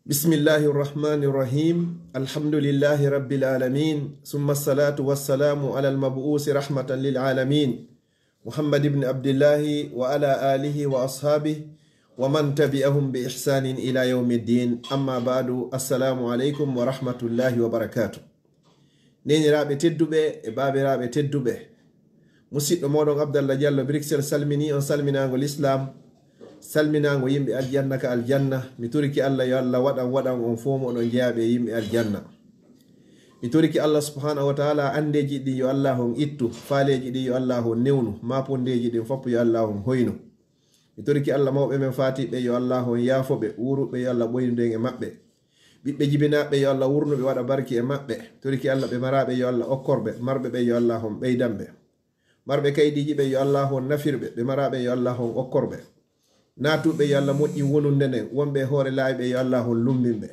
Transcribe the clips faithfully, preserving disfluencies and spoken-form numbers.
بسم الله الرحمن الرحيم. الحمد لله رب العالمين، ثم الصلاة والسلام على المبعوث رحمة للعالمين، محمد بن عبد الله وعلى آله وأصحابه ومن تبعهم بإحسان إلى يوم الدين. أما بعد، السلام عليكم ورحمة الله وبركاته. Neeniraaɓe tedduɓe e baabiraaɓe tedduɓe, musiɗɗo mooɗon Abdallah Diallo Bruxelles salminii on salminaango lislaam, salminaango yimɓe aljanna ka aljanna. Mi torike Allah yo Allah waɗan, waɗan on fof moɗon jeyaaɓe e yimɓe aljanna. Mi torike Allah subhanahu wa taala, anndeeji ɗin yo Allah on ittu, faaleeji ɗin yo Allah on newnu, maapondeeji ɗin fof yo Allah on hoynu. Mi torike Allah mawɓe men faatiɓe yo Allah on yaafo ɓe, wuuruɓe yo Allah ɓoynu en e maɓɓe. Ɓiɓɓe jibinaaɓe yo Allah wurnu ɓe waɗa barki e maɓɓe. Torike Allah ɓe maraaɓe yo Allah okkor ɓe, marɓe ɓe yo Allah on ɓeydan ɓe. Marɓe kaydiiji ɓe yo Allah on nafir ɓe, ɓe maraaɓe yo Allah on okkor ɓe. Naatuɓe yo Allah moƴƴin wonunde nden, wonɓe e hoore laawi ɓe yo Allah on lumbin ɓe.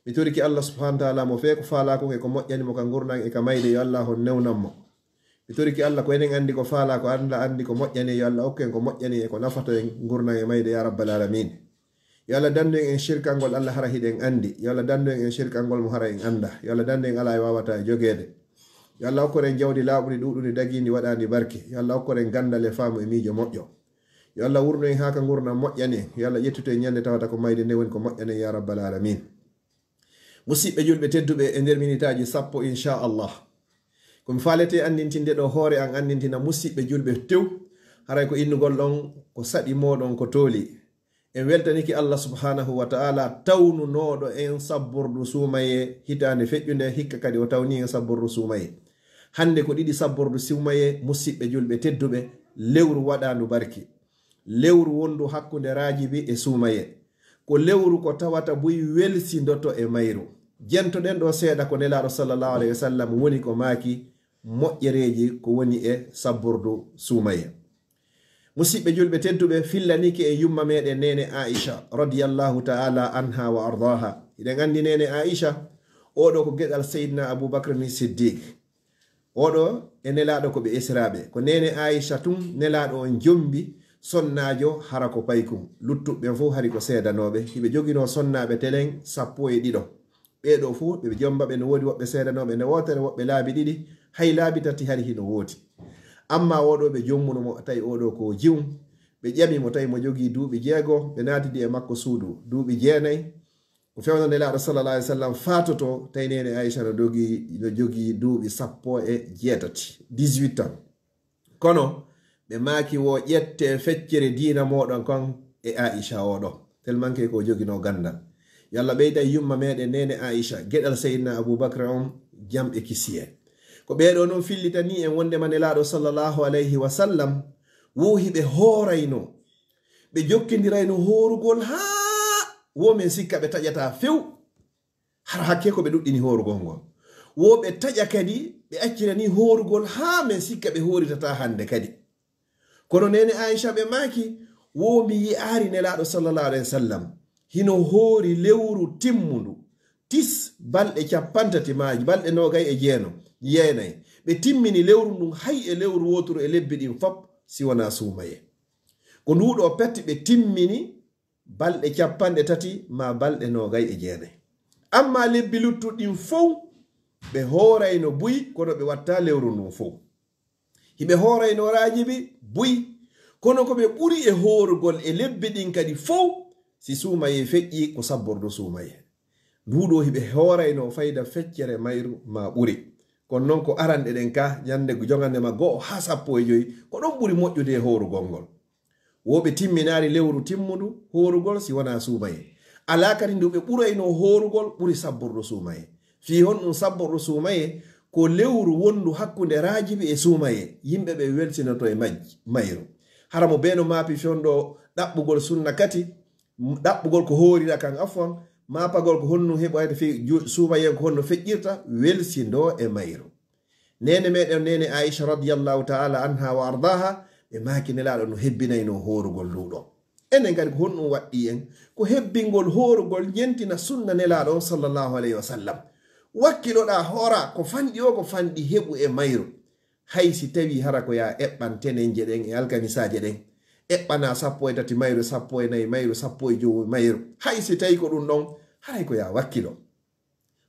Mi torike Allah subhanahu wa taala mo fee ko faalaa kon e ko moƴƴani mo ka ngurndan e ka mayde yo Allah on newnan mo. Mi torike Allah ko enen anndi ko faalaa, ko Allah anndi ko moƴƴani, yo Allah okku en ko moƴƴani e ko nafata en ngurndan e mayde ya rabbal alamin. Yo Allah dandu en en shirkangol Allah hara hiɗen anndi. Yo Allah dandu en en shirkangol mo hara en annda. Yo Allah dandu en alaa e waawata e jogeede. Yo Allah okkor en jawdi laaɓundi ɗuuɗundi dagiindi waɗaandi barke. Yo Allah okkor en ganndal e faamu e miijo moƴƴo. Yo Allah wurnu en haa ka ngurndan moƴƴani en. Yo Allah ƴettitu en ñande tawata ko mayde nde woni ko moƴƴani en ya rabbal alamin. Musiɓɓe julɓe tedduɓe e nder minitaaji sappo inchallah. Ko mi faalete anndintinde ɗo hoore an anndintina musiɓɓe julɓe tew. Haray ko innugol ɗon ko saɗi mooɗon ko tooli. En weltanike Allah subhanahu wa ta'ala tawnunooɗo en sabbordu suumaye hitaande feƴƴunde, hikka kadi o tawni en sabbordu suumaye. Hannde ko ɗiɗi sabbordu suumaye, musiɓɓe julɓe tedduɓe, lewru waɗaandu barki. Lewru wondu hakkunde raajibi e suumaye. Ko lewru ko tawata buy welsindoto e mayru. Jentoɗen ɗo seeɗa ko Nelaaɗo sallallahu alayhi wa sallam woni ko maaki moƴƴereeji ko woni e sabbordu suumaye. Musiɓɓe julɓe tedduɓe, fillanike e yumma meɗen neene Aisha radiyallahu ta'ala anha wa ardaha. Hiɗen anndi neene Aisha, oɗo ko geɗal Seydina Abu Bakr ni Siddiq. Oɗo e Nelaaɗo ko ɓe esiraaɓe. Ko neene Aisha tun Nelaaɗo on jombi sonnaajo hara ko paykun. Luttuɓe ɓen fof hari ko seedanooɓe. Hiɓe joginoo sonnaaɓe telen sappo e ɗiɗo. Ɓee ɗoo fof ɓe jomba ɓe no woodi woɓɓe seedanooɓe nde wootere, woɓɓe laabi ɗiɗi, hay laabi tati hari hino woodi. Amma oɗo ɓe jommuno mo, tawi oɗo ko jiwun. Ɓe ƴami mo, tawi mo jogii duuɓi jeego, ɓe naatidi e makko suudu duuɓi jeenay. Ko fewndo Nelaaɗo sallallahu alaihi wasallam faatoto, tawi neene Aisha no dogi-, no jogii duuɓi sappo e jeetati, dix-huit ans. Kono ɓe maaki wo ƴette feccere diina mooɗon kon e Aisha oɗo. Tellement que ko joginoo gandal. Yo Allah ɓeyda yumma meɗen neene Aisha, geɗal Seydina Abu Bakr on, jam e kisiyee. Ko ɓee ɗoo non fillitanii en wondema Nelaaɗo sallallahu alaihi wasallam wo hiɓe hooraynoo. Ɓe jokkindirayno hoorugol haa wo men sikka ɓe taƴataa few. Hara hakke ko ɓe ɗuɗɗini hoorugol ngol. Wo ɓe taƴa kadi, ɓe accirani hoorugol haa men sikka ɓe hooritataa hannde kadi. Kono neene Aisha ɓe maaki, wo mi yi'aari Nelaaɗo sallallahu alaihi wasallam hino hoori lewru timmundu, tis balɗe cappanɗe tati maaji, balɗe noogay e jeeno, yeenay. Ɓe timmini lewru ndun hay e lewru wooturu e lebbi ɗin fop, si wonaa suumaye. Ko nduuɗo petti ɓe timmini balɗe cappanɗe tati maa balɗe noogay e jeenay. Amma lebbi luttuɗi ɗin fow, ɓe hoorayno buy, kono ɓe watta lewru ndun fow. Hiɓe hoorayno raajibi buy, kono ko ɓe ɓuri e hoorugol e lebbi ɗin kadi fow, si suumayee feƴƴi ko sabbordu suumayee. Nduuɗo hiɓe hoorayno fayda feccere mayru maa ɓuri. Kono non ko aranɗe ɗen ka, ñande jogande ma go'o haa sappo e joyi, ko ɗon ɓuri moƴƴude e hoorugol ngol. Wo ɓe timminaali lewru timmundu hoorugol si wonaa suumayee. Alaa kadi ndu ɓe ɓuraynoo hoorugol ɓuri sabbordu suumayee. Fii honɗun sabbordu suumayee? Ko lewru wondu hakkunde raajibi e suumayee. Yimɓe ɓe welsinoto e majji, mayru. Hara mo bee no maapi fewndo ɗaɓɓugol sunna kati, ɗaɓɓugol ko hoorira kan, afwan, maapagol ko honno heɓoyta fii ju-, suumayee ko honno feƴƴirta, welsindoo e mayru. Neene meɗen, neene Aisha radiyallahu ta'ala anha wa ardaha, ɓe maaki Nelaaɗo no hebbinayno hoorugol nduuɗo. Enen kadi ko honɗun waɗɗii en? Ko hebbingol hoorugol jentina sunna Nelaaɗo on sallallahu alaihi wasallam. Wakkiloɗaa hoora ko fanɗi o, ko fanɗi heɓu e mayru. Hay si tawi hara ko yaa eɓɓan tenenje ɗen e alkamisaaje ɗen, eɓɓanaa sappo e tati mayru, sappo e nayi mayru, sappo e jowi mayru. Hay si tawi ko ɗun ɗon, Haray ko yaa wakkilo.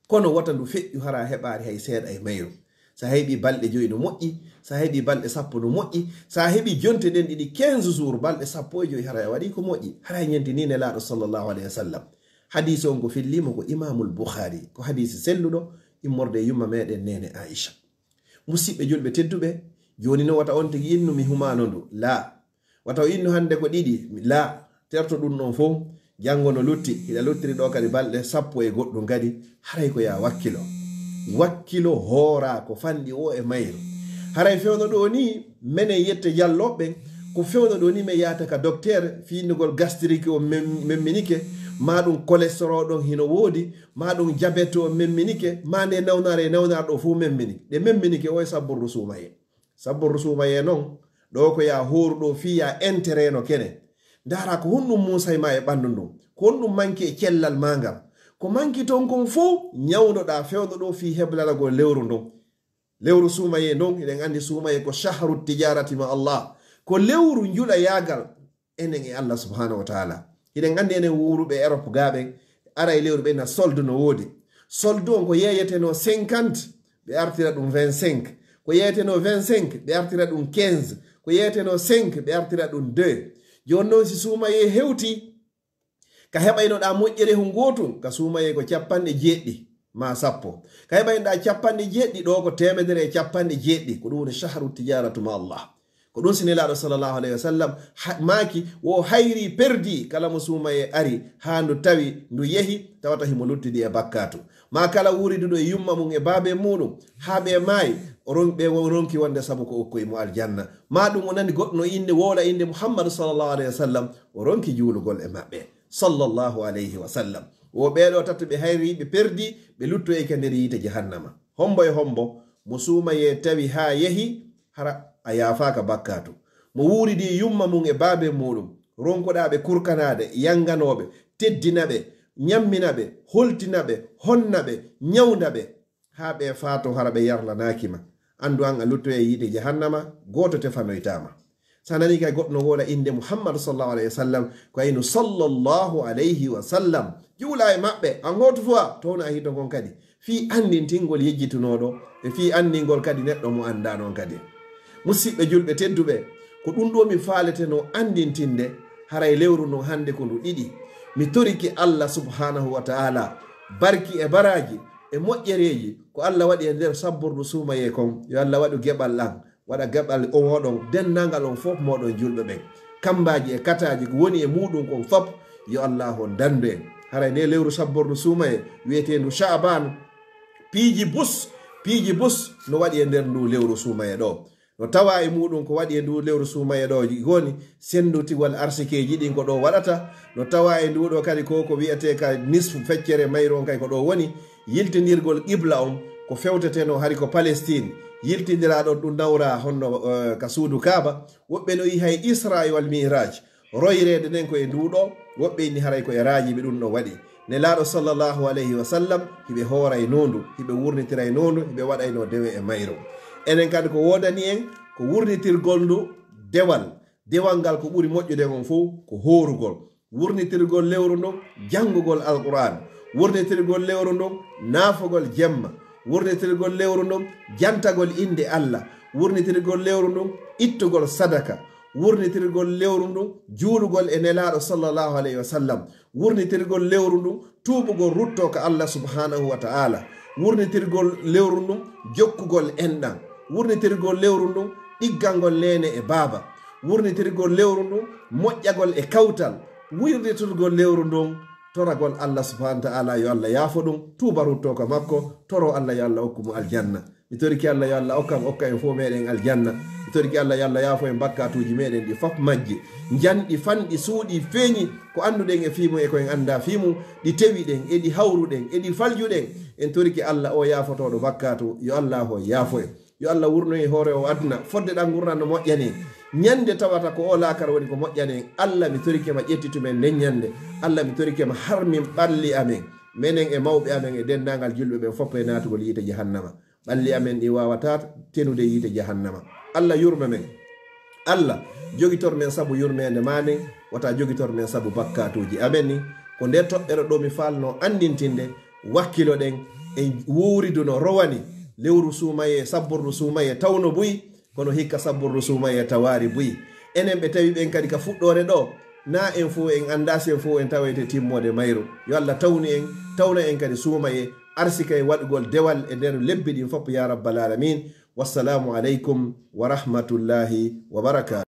Kono wota ndu feƴƴu hara heɓaari hay seeɗa e mayru. Sa heɓi balɗe joyi no moƴƴi, sa heɓi balɗe sappo no moƴƴi, sa heɓi jonte ɗen ɗiɗi quinze jours, balɗe sappo e joyi hara a waɗi ko moƴƴi. Hara ñenti ni Nelaaɗo sallallahu alayhi wa sallam. Hadiisi on ko fillimo ko Imaamul Bukhari. Ko hadiisi selluɗo immorde e yumma meɗen neene Aisha. Musiɓɓe julɓe tedduɓe, jooni no wata on tigi innu mi humano ndu. La. Wata o innu hannde ko ɗiɗi. La. Terto ɗum ɗon fof. Janngo no lutti. Hiɗa luttiri ɗo kadi balɗe sappo e goɗɗum kadi. Haray ko yaa wakkilo. Wakkilo hoora ko fanɗi o e mayru. Haray fewno ɗo ni, menen yette jallooɓe, ko fewno ɗo ni, men yahata ka docteur, fiinugol gastrique o mem-, memminike, ma ɗum cholestérol ɗon hino woodi, ma ɗum diabète o memminike, ma nde nawnare e nawnare ɗo fof memminike. Ɗe memminike o e sabbordu suumayee. Sabbordu suumayee non, ɗo ko yaa hooru ɗo fii yaa intérêt no kene. Ndaara ko honɗum muusay ma e ɓanndu ndun. Ko honɗum manki e cellal ma ngal. Ko manki ton kon fof ñawnoɗaa fewndo ɗo fii heblanagol lewru ndun. Lewru suumayee ndun, hiɗen anndi suumayee ko shahru tijarati ma Allah. Ko lewru njulayaagal enen e Allah subhanahu wa taala. Hiɗen anndi enen wuuruɓe Europe gaa ɓen, aray lewru ɓen na solde no woodi. Solde on ko yeeyetenoo cinquante, ɓe artira ɗum vingt-cinq. Ko yeeyetenoo vingt-cinq, ɓe artira ɗum quinze. Ko yeeyetenoo cinq, ɓe artira ɗum deux. Jooni non si suumayee hewti, ka heɓaynoɗaa moƴƴere hu ngootu, ka suumayee ko capanɗe jeeɗiɗi maa sappo. Ka heɓaynoɗaa capanɗe jeeɗiɗi, ɗo ko teemedere e capanɗe jeeɗiɗi. Ko ɗum woni shahru tijaratu ma Allah. Ko ɗum si Nelaaɗo sallallahu alayhi wa sallam ha-, maaki, wo hayri perdi kala mo suumayee ari haa ndu tawi ndu yehi, tawata himo luttidi e bakkaatu. Ma kala wuuriduɗo e yumma mum e baabe muuɗum, haa ɓe maayi, o ron-, ɓe wo-, ronki wonde sabu ko okkoy mo aljanna. Ma ɗum o nani goɗɗo no innde, woola innde Muhammadu sallallahu alayhi wa sallam, o ronki juulugol e maɓɓe, sallallahu alayhi wa sallam. Wo ɓee ɗoo tato ɓe hayri, ɓe perdi, ɓe luttoyay ka nder yiite jahannama. Hombo e hombo, mo suumayee tawi haa yehi, hara a yaafaaka bakkaatu. Mo wuuridi yumma mum e baabe muuɗum, ronkoɗaa ɓe kurkanaade, yanganooɓe, teddina ɓe, ñammina ɓe, holtina ɓe, honna ɓe, ñawnda ɓe, haa ɓe faato hara ɓe yarlanaaki ma. Anndu an a luttoyay yiite jahannama, gooto tefanoytaa ma. Sa nani kay goɗɗo no woola innde Muhammadu sallallahu alayhi wa sallam, ko ayno sallallahu alayhi wa sallam. Juula e maɓɓe, an hootu fuwa, towna a hito ngon kadi. Fii anndintingol yejjitunooɗo, e fii anndingol kadi neɗɗo mo anndaa non kadi. Musiɓɓe julɓe tedduɓe, ko ɗum ɗo mi faaletenoo anndintinde, haray lewru ndun hannde ko ndu ɗiɗi. Mi torike Allah subhanahu wa ta'ala, barki e baraaji, e moƴƴereeji, ko Allah waɗi e nder sabbordu suumayee kon, yo Allah waɗu geɓal an. Waɗa gaɓal on oɗon, denndaangal on fof mooɗon julɓe ɓen. Kammbaaji e kataaji ko woni e muuɗum kon fof, yo Allaahu on danndu en. Haray nde lewru sabbordu suumayee, wiyeteendu Sha'baan, piiji bus, piiji bus no waɗi e nder ndu lewru suumayee ɗo. No tawa e muuɗum ko waɗi e ndu lewru suumayee ɗo, woni senndutigol arsikeeji ɗin ko ɗo waɗata. No tawa e ndu ɗo kadi ko, ko wiyetee ka nisfu feccere mayru on kay ko ɗo woni. Yiltindirgol qibla on ko fewteteno hari ko Palestine, yiltindira ɗon ɗum nawra honno, eh, ka suudu Kaaba. Woɓɓe no yi hay Isra wal Mi'raj, royreede nden ko e ndu ɗo, woɓɓe inni haray ko e raajiɓe ɗum ɗo waɗi. Nelaaɗo sallallahu alayhi wa sallam, hiɓe hooray nondu, hiɓe wurnitiray nondu, hiɓe waɗayno dewe e mayru. Enen kadi ko woodani en ko wurnitirgol ndu dewal. Dewal ngal ko ɓuri moƴƴude ngon fof ko hoorugol. Wurnitirgol lewru ndun, janngugol Alqur'aan. Wurnitirgol lewru ndun, naafugol jemma. Wurnitirgol lewru ndun, jantagol innde Allah. Wurnitirgol lewru ndun, ittugol sadaka. Wurnitirgol lewru ndun, juulugol e Nelaaɗo sallallahu alayhi wa sallam. Wurnitirgol lewru ndun, tuubugol ruttoo ka Allah subhanahu wa ta'ala. Wurnitirgol lewru ndun, jokkugol enɗan. Wurnitirgol lewru ndun, ɗiggangol neene e baaba. Wurnitirgol lewru ndun, moƴƴagol e kawtal. Wurnitirgol lewru ndun, toragol Allah subhanahu wa ta'ala yo Allah yaafo ɗum, tuuba ruttoo ka makko, toro Allah yo Allah okku mo aljanna. Mi torike Allah yo Allah okkan, okka en fof meɗen aljanna. Mi torike Allah yo Allah yaafo en bakkatuuji meɗen ɗi fof majji. Njanɗi, fanɗi, suuɗi, feeñi, ko annduɗen e fii mum e ko en anndaa fii mum, ɗi tewi ɗen, e ɗi hawruɗen, e ɗi faljuɗen. En torike Allah o yaafotooɗo bakkatu, yo Allah o yaafo en. Yo Allah wurno en hoore o aduna, fodde ɗan ngurndan no moƴƴani. Ñande tawata ko o laakara woni ko moƴƴani en. Allah, mi torike ma ƴettitu men nden ñande. Allah, mi torike ma harmin ɓalli amen. Menen e mawɓe amen e denndaangal julɓe ɓen fof e naatugol yiite jahannama. Ɓalli amen ɗi waawataa tenude yiite jahannama. Allah yurme men. Allah, jogitor men sabu yurmeende ma nden, wata jogitor men sabu bakkatuuji amen ɗin. Ko nde toɓɓere ɗo mi faalno anndintinde, wakkilo ɗen en wuuriduno rowani lewru suumaye, sabbordu suumaye tawno buy, kono hikka sabbordu suumaye tawaari buy. Enen ɓe tawi ɓen kadi ka fuɗɗoore ɗo, na en fof en annda si en fof en tawete timmoode mayru. Yo Allah tawnu en, tawna en kadi suumaye, arsika en waɗugol dewal e nder lebbi ɗin fof ya rabbal alamin. Wassalamu aleykum wa rahmatullahi wa barakatuh.